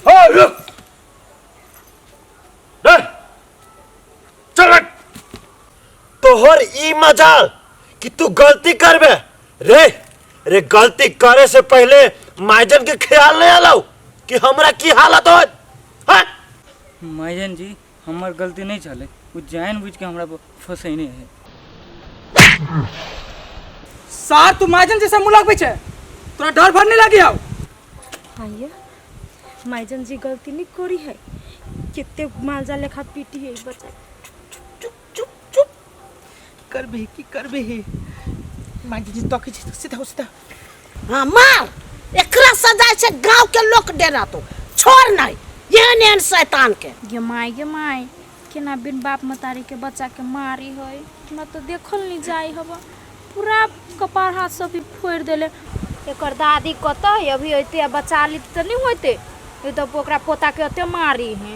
हे रुक रे चल हट। तोहर ई मजाल कि तू गलती करबे रे रे गलती करे से पहले माइजन के ख्याल नहीं आलो कि हमरा की हालत होत हैं? माइजन जी हमर गलती नहीं छलै ओ जान बुझ के हमरा पर फसैने है सार तू माइजन जैसा मुँह लगबै छै तोरा डर भर नहीं लगी हौ हाँ ये माइजन जी गलती नहीं करी है कितने मालजाल लेखा पीटी है बच्चा चुप चुप चुप करबे की करबे हे माइजन जी तकै छै सीधा हो सीधा हाँ मार एकरा सजाय से गांव के लोग डेरा तो छोड़ नहीं एहन एहन शैतान के गे माय गे माय केना बिन बाप मतारी के बच्चा के मारी है हमरा तो देखल नहीं जाय हब पूरा कपार हाथ सब भी फोड़ि देले एकर दादी कतऽ है अभी अइते आ बचा ली तऽ नहीं होते ई तऽ ओकरा पोता के ओते मारी है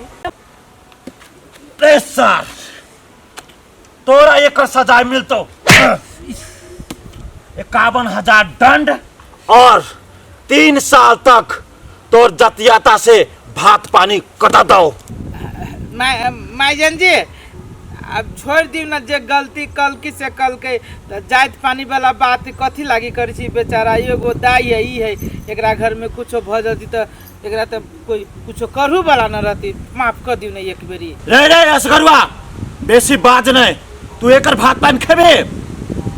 रे सार तोरा एकर सजाय मिलतो 51,000 दंड और 3 साल तक तोर जतियाता से भात पानी कटा दो। माइजन जी अब छोड़ दियौ ने जे गलती कलकी से कलकै तऽ जाति पानी वाला बात कथी लागी करै छी बेचारा एगो दाइ है ई है एकरा घरमे कुछो भऽ जती तऽ एकरा तऽ कोई कुछो करू वाला न रहती माफ कर दियौ ने एक बेरी। रे रे असगरुआ बेसी बाज नहीं तू एकर भात पानी खेबे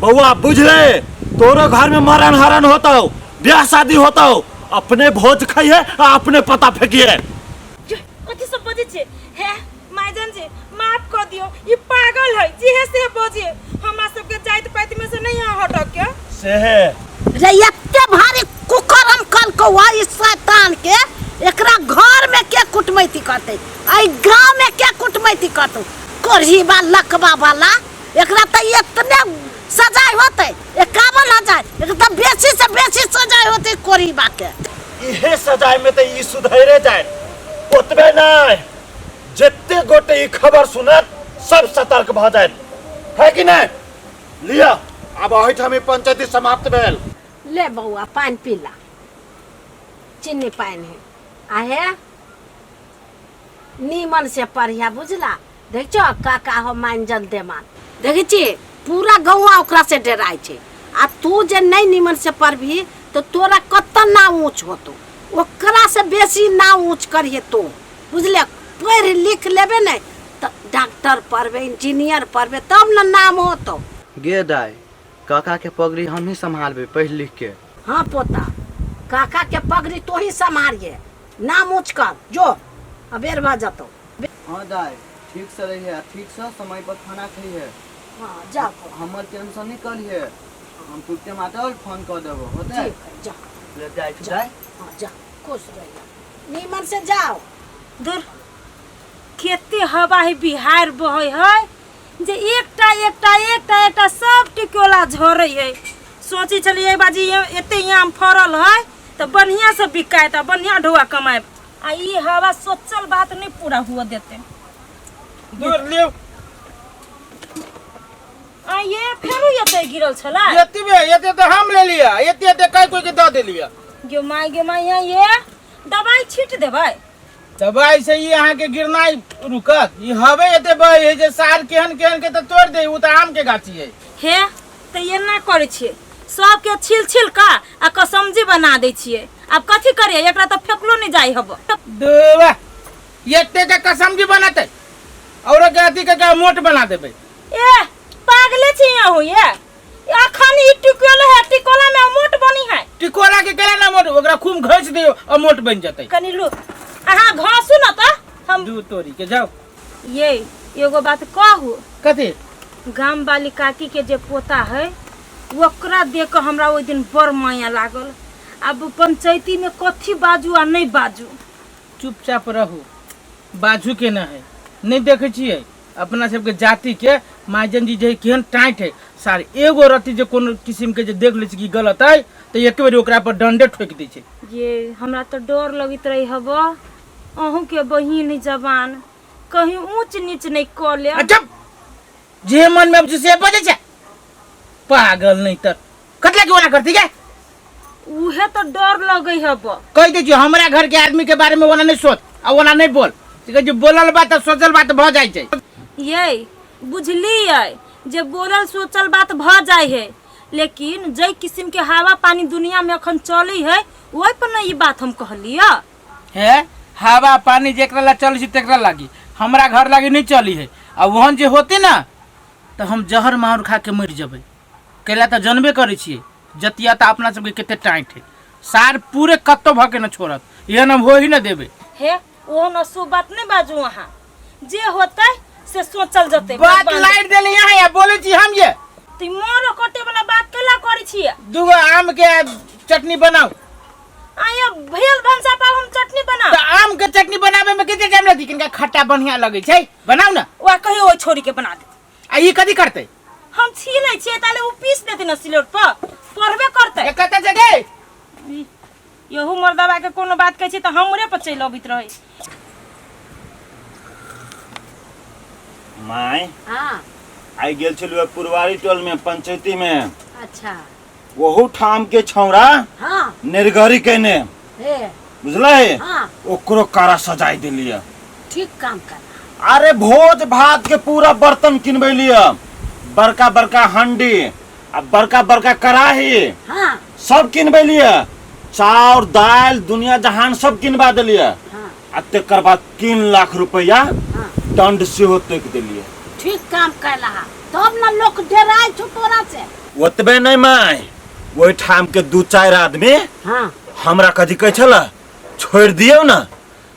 बउआ बुझ ले तोरो घर में मरण हरण होतो ब्याह शादी होतो अपने भोज खाइए आ अपने पता फेंकिए। कथी सब बजै छियै हे माइजन जी माफ कर दियो ई पागल है जेहे से बजे हमरा सबके जाति पाति में से नहीं यहाँ हटक के से है रे एते भारी कुकरम कलकौ है ई शैतान के एकरा घर में के कुटमैती करतै एहि गांव में के कुटमैती करतौ कोढ़ी बा लकबा वाला एकरा तऽ एतने सजाय होतै 51,000 एकरा तऽ बेसी से बेसी सजाय होतै कोढ़ी बा के। इहे सजाय में तऽ ई सुधरे जाए ओतबे नहीं जते गोटे ई खबर सुनत सब सतर्क भऽ जायत है कि नहीं? लिअ आब एहिठाम ई पंचायती समाप्त भेल। ले बौआ पानि पीला चीनी पानि है आ हे नीमन से पढ़िया बुझला देख छो काका हो मांजन देमान देखै छी पूरा गौआ ओकरा से डराइ छै आ तू जे नहीं नीमन से पढ़बही तो तोरा कत नाम ऊँच होतो ओकरा से बेसी नाम ऊँच करिहे तू बुझले पढ़ि लिख लेबे ने तऽ डॉक्टर पढ़बे इंजीनियर पढ़बे तब ने नाम होतो। गे दाइ काका के पगड़ी हमही सम्हालबै पढ़ि लिख के। हाँ पोता काका के पगड़ी तोही सम्हारिहे नाम ऊँच कर जो अबेर भऽ जतौ। हाँ दाइ ठीक से रहिहे आ ठीक से समय पर खाना खइहे। हाँ जाओ। हमर टेंशन नहीं करिहे हम तुरते मातर फोन कर देबो होतै? ठीक है जा। ले जाइ छी दाइ। हाँ जा खुश रहिए नीमन से जाओ। दूर कते हवा है बिहार बहै है जे एकटा एकटा एकटा एकटा सब टिकोला झरै है। सोचै छलियै बाजी एते आम फड़ल है तऽ बढ़िआँ से बिकायत आ बढ़िआँ ढौआ कमायब आ ई हवा सोचल बात नहीं पूरा हुआ देते। दूर लियौ। आ ये फेरू एते गिरल छला। एतबे एते तऽ हम ले लिअ एते एते कई कोई के दऽ देलियै। गे my गे my यहाँ ये दवाई छीट देबै। दवाई से ई अहाँके गिरनाइ रुकत ई हवे एते बहै है जे सार केहन केहन के तऽ तोड़ि दे उ तऽ आम के गाछी है। हे तऽ एना करै छियै सबके छील छील कऽ आ कसमजी बना दै छियै आब कथी करियै एकरा तऽ फेकलो नहि जाइ हब। देवा एते के कसमजी बनतै और के अथी के मोट बना देबै। ए पागले छी अहूँ ये अखन ई टिकोला है टिकोला में मोट बनी है। टिकोला के केना ना मोट ओकरा खूब घस दियो और मोट बन जतै। कनी लू अहाँ घसू न त हम दू तोरी के जाओ। ये एगो बात कहू। कथी? गाम वाली काकी के जे पोता है ओकरा देख के हमरा ओहि दिन बड़ माया लागल। अब पंचायती में कथी बाजू आ नहीं बाजू। चुपचाप रहू बाजू के ना है नहीं देखे छियै अपना सबके जाति के महाजन जी जे केहन टाइट है सार एगो रति जे कोनो किस्म के जे देख लै छै कि गलत है तऽ एक बेर ओकरा पर डंडे ठोकि दै छै। ये हमरा तऽ डर लगैत रही हब अहूँ के बहिन जवान कहीं ऊंच नीच नहीं कऽ ले। अच्छा जे मन में अब से बजै छै पागल नहीं तर कतला के ओना करती के? उहे तो डर लगे हब। कह दे छियै हमरा घर के आदमी के बारे में ओना नहीं सोच आ ओना नहीं बोल। कहै छै बोलल बात आ सोचल बात भऽ जाइ छै। ये बुझलियै जे बोलल सोचल बात भऽ जाइ है, लेकिन जै किस्म के हवा पानी दुनिया में अखन चलै है ओहि पर न ई बात हम कहलियै। हे हवा पानी जेकरा ला चलै छै तेकरा लागी, हमरा घर लागी नहीं चली है। आ वहन जे होते ना तऽ हम जहर माहुर खा के मरि जेबै। कैला तऽ जनबे करै छियै जतिया तऽ अपना सबके कते टाइट है, सार पूरे कत्तो भऽ के न छोड़त, एहन हम हो ही न देबै। हे ओहन अशुभ बात नहीं बाजू अहाँ, जे होतै से सोचल जतै। बात लाइट देली यहाँ या बोलै छी हम ये ती मोर कटे वाला बात केला करै छियै? दूगो आम के चटनी बनाऊ। आया भेल भनसा पर हम चटनी बनाऊ? तऽ आम के चटनी बनाबे में कते टाइम लगतै? किनका खट्टा बढ़िया लगै छै, बनाऊ ना। ओकरा कहियो ओहि छोरी के बना देतै। आ ई कथी करतै? हम छीलै छियै ताले उ पीस देतै ना सिलौट पर, पढ़बे करतै। ए कतऽ छै गे? यहू मर्दबा के कोनो बात कहै छी तऽ हमरे पर चलि अबैत रहै। माय हाँ आइ गेल छलहुँ पुरवारी टोल में पंचायती में। अच्छा। ओहू ठाम के छौड़ा हाँ निर्गरी केने हे बुझलै हाँ ओकरो कारा सजाई देलियै। ठीक काम कर। अरे भोज भात के पूरा बर्तन किनबै लिअ, बड़का बड़का हंडी आ बड़का बड़का कड़ाही हाँ सब किनबै लिअ, चाउर दालि दुनिया जहान सब किनबा देलियै। हाँ आ तेकर बाद 3 लाख रुपया हाँ दंड सेहो तोकि देलियै। ठीक काम कैला हा, तब न लोक डराइ छौ तोरा से। ओतबे नहीं माय, ओहि ठाम के 2-4 आदमी हाँ हमरा कथी कहै छल, छोड़ि दियौ ने,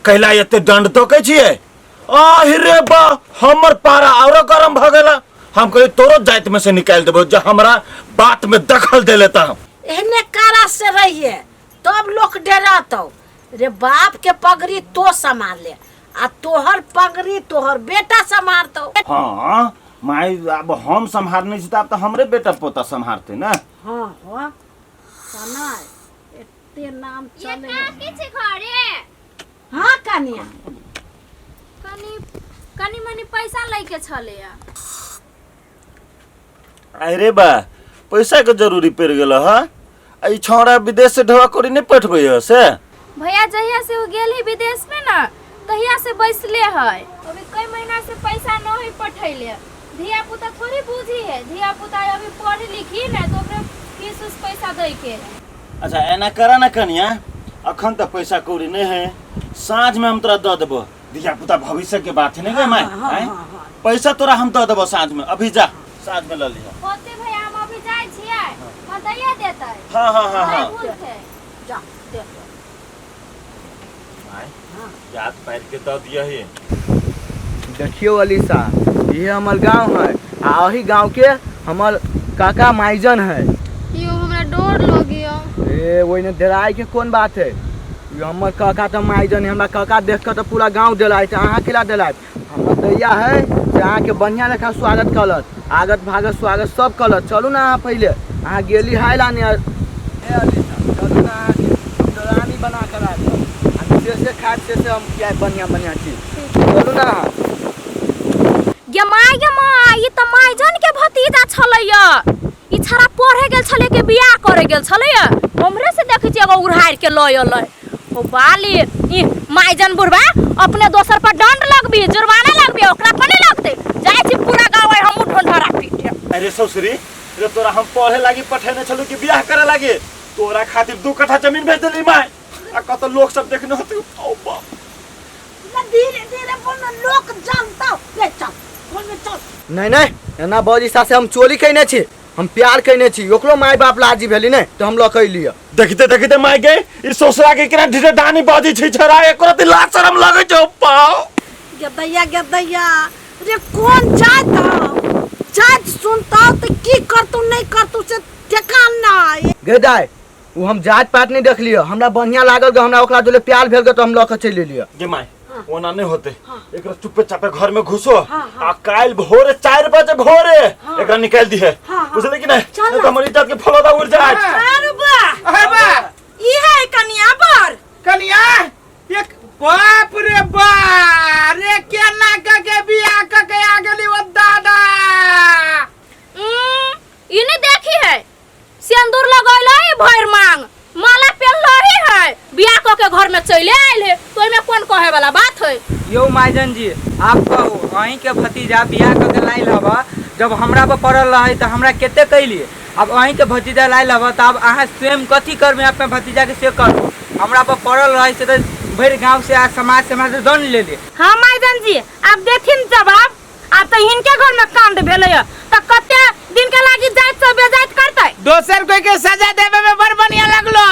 कैला एते दंड तोकै छियै। आहि रे बा, हमर पारा औरो गरम भऽ गेल। हम कहलियै तोरो जाति में से निकालि देबौ जे हमरा बात में दखल दे लेता। एहने कारा से रहिए तब लोक डरातौ। रे बाप के पगड़ी तो संभाल ले आ तोहर पगड़ी तोहर बेटा संभालतौ। हाँ माय, अब हम सम्हारने छी तऽ आब तऽ हमरे बेटा पोता सम्हारतै ने। हाँ हाँ सना एते नाम ये चले। का के छै घरे? हाँ कनिया कनी कनी मनी पैसा लै के छलैया। अरे बा, पैसा के जरूरी पड़ि गेल ह। आ ई छौड़ा विदेश से ढोआ कौड़ी नहि पठबै ह से? भैया जहिया से ओ गेल है विदेश में ना तहिया से बैसले है, अभी कई महीना से पैसा न है पठैले। धिया पुता थोड़ी बुझी है, धिया पुता अभी पढ़ लिखी ना तो ओकरे फीस उस पैसा दै के है। अच्छा एना करा ना कनिया, अखन तऽ पैसा कौड़ी नहीं है, साँझ में हम तोरा दऽ देबो। धिया पुता भविष्य के बात है ने गे माय? हाँ, आँय? हाँ, हाँ। पैसा तोरा हम दऽ देबो साँझ में, अभी जा साँझ में लऽ लिह। होते भैया हम अभी जाइ छियै, हम दैये देतै। हाँ हाँ हाँ नहीं हाँ भूलतै। जा दे दो। माय, याद पारि के दऽ दियही। देखियो अलीसा, ये हमर गांव है आ ओही गांव के हमर काका माइजन है। यो हमरा डर लगियो। ए ओहिने डराय के कोन बात है, यो हमर काका तो माइजन है, हमरा काका देख के तो पूरा गांव डराय छै, अहाँ केला डराय? हमर दैया है से अहाँके बढ़िया लेखा स्वागत कलत, आगत भागत स्वागत सब कलत। चलू ना अहाँ पहिले, अहाँ गेली है लाने। ए अलीसा, चलू ना अहाँके हम डरानी बना कर राखब आ से से खायब से से हम खियाब बढ़िया बढ़िया चीज। चलू ना अहाँ। गे my गे my, ई तऽ माइजन के भतीजा छलैया। ई छड़ा पढ़े गेल छलै के बियाह करे गेल छलैया? हमरे से देखै छियै एगो उड़ारि के लऽ एलै। ओ बाली, ई माइजन बुढ़बा अपने दोसर पर दंड लगबी, जुर्माना लगबी, ओकरा पर नहीं लगतै। जाइ छी पूरा गाँव आइ हमहूँ ढोंढरा पीटे। अरे ससुरी, रे तोरा हम पढ़े लागी पठेने छलू कि बियाह करे लागी? तोरा खातिर 2 कट्ठा जमीन भेज देली माय, आ कत लोक सब देखने होतै। ओ बाप। धीरे धीरे बोल ना, लोक जानता। ले चल, बोल में चल। नहीं नहीं, एना बजीसा से हम चोरी कयने छी, हम प्यार कयने छी, ओकरो माय बाप लाजी भेली ने तो हम लऽ के अयलियै। देखते देखते माय गे, ई ससुरा के केना ढीढे डानी बाजी छै छड़ा, एकरो त लाज शरम लगै छै। पाओ गदैया गदैया रे, कोन जात हौ? जात सुनतौ तऽ की करतौ नहीं करतौ से ठेकान नहीं। गे दाय, ओ हम जात पात नहीं देखलियै, हमरा बढ़िया लागल गे, हमरा ओकरा जोले प्यार भेल गे तो हम लऽ के चलि एलियै। गे my, ओना नहीं होते, एकरा चुप्पे चापे घर में घुसो आ काल्हि भोरे 4 बजे भोरे एकरा निकाल दिहे, बुझले कि नहीं? चल नहीं तो हमर इज्जत के फलोदा उड़ जाए। अरे बा, अरे बा, ई है कनिया बर। कनिया एक बाप रे बा, रे केना क के बियाह क के आ गेली ओ दादा। ई नहीं देखी है, सिंदूर लगैला है भरि मांग, के घर में चले आयल है तो ओहिमे कोन कहे वाला बात है। यौ माइजन जी आप कहू, अहीं के भतीजा बियाह कऽ के लायल हब, जब हमरा पर पड़ल रहे तऽ हमरा कते कैलिए, अब अहीं के भतीजा लायल हब तऽ अब अहाँ स्वयं कथी करबै अपना भतीजा के से करू। हमरा पर पड़ल रहे से तऽ भरि गाँव से आ समाज से हमरा से दंड लेले। हाँ माइजन जी आब देथिन जवाब, आब तऽ हिनके घर में कांड भेलै हँ तऽ कते दिन के लागी जाइत से बेजाइत करतै। दोसर कोई के सजा देवे में बड़ बढ़िया लगलो,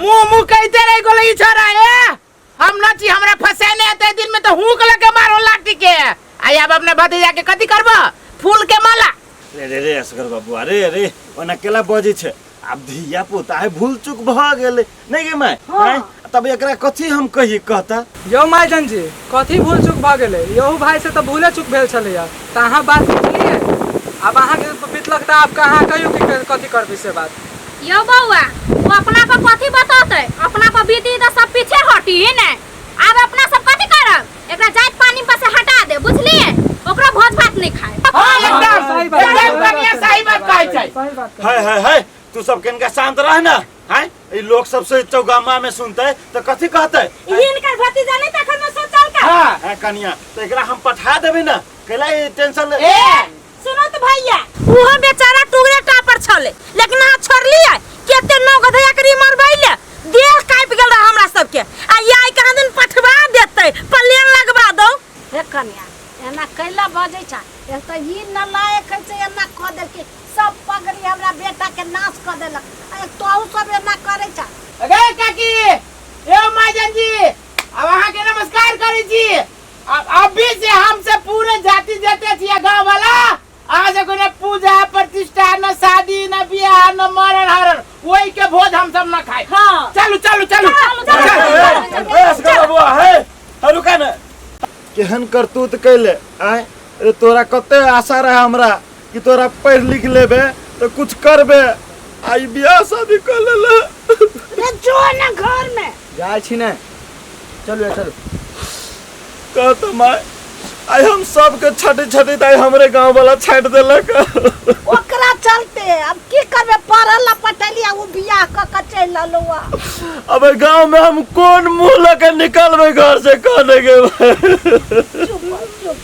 मुंह मुंह कहते रह गेलो ई छोरा, ए हम न छी हमरा फसेने एते दिन में तो हुक लगे मारो लाठी के, आ अब अपने भतीजा के कथी करबो फूल के माला। रे रे रे असगर बाबू, अरे अरे ओना केला बजै छै, आब धिया पुता है भूल चूक भ गेलै नहीं गे my? हैं? तब एकरा कथी हम कही कहता? यौ माइजन जी कथी भूल चूक भ गेलै? यहू भाई से तऽ भूले चूक भेल छलैया तऽ अहाँ बात बुझलियै, आब अहाँके बीतलक तऽ आब अहाँ कहियौ कि कथी करबै से बात। यौ बौआ वो अपना पर कथी बतौतै, अपना पर बीती तऽ सब पीछे हटी ने, आब अपना सब कथी करब, एकरा जाइत पानी पर से हटा दे बुझलियै, ओकरा भोज भात नहीं खाए। हां एकदम सही बात, एकदम कनिया सही बात कहै छै। सही बात। हाय हाय हाय तू सब कनिका शांत रह ना, हैं ई लोग सब से चौगामा में सुनते तो कथी कहते? हिनकर भतीजा नहीं तखन में सोचल का। हां हैं कनिया तो एकरा हम पठा देबै ना, कैला ई टेंशन ले। ए सुनो तो भैया उहो बेचारा टुगरे टापर छले, लेकिन अहाँ छोड़लियै केते नौ गधैया करी मरबैले, देह कापि गेल रहे हमरा सबके, आ आई कहाँ दिन पठवा देतै प्लेन लगवा दौ। हे कन्या एना कैला बजै छ, एक तऽ ई नलायक है से एना कऽ देलकै, सब पगड़ी हमरा बेटा के नाश कऽ देलक, आ एक तोहू सब एना करै छ। अगे काकी ए माइजन जी अब अहाँ के नमस्कार करै छी, अब अभी से हमसे पूरे जाति जते छी गांव वाला, अहाँ से कोनो पूजा प्रतिष्ठा न शादी न बियाह न मरण हरण वही के भोज हम सब न खाए। हाँ। चलू चलू चलू ए, ए, असगर बाबू, हे, हे, रुका ना। केहन करतूत कैले आय, अरे तोरा कते आशा रहे हमरा कि तोरा पढ़ लिख लेबे तो कुछ करबे, आई बियाह शादी कर लेले। रे जो ना घर में जाइ छी ने, चलू चलू। कह तो my I हम सबके छटे छटे दाई हमरे गांव वाला छाट देलक। ओकरा चलते अब की करबे, पढ़ल ला पठेलिया उ बियाह क के चलि रहलौ। अब गांव में हम कोन मुंह ल के निकलबे घर से कहने के? चुप चुप।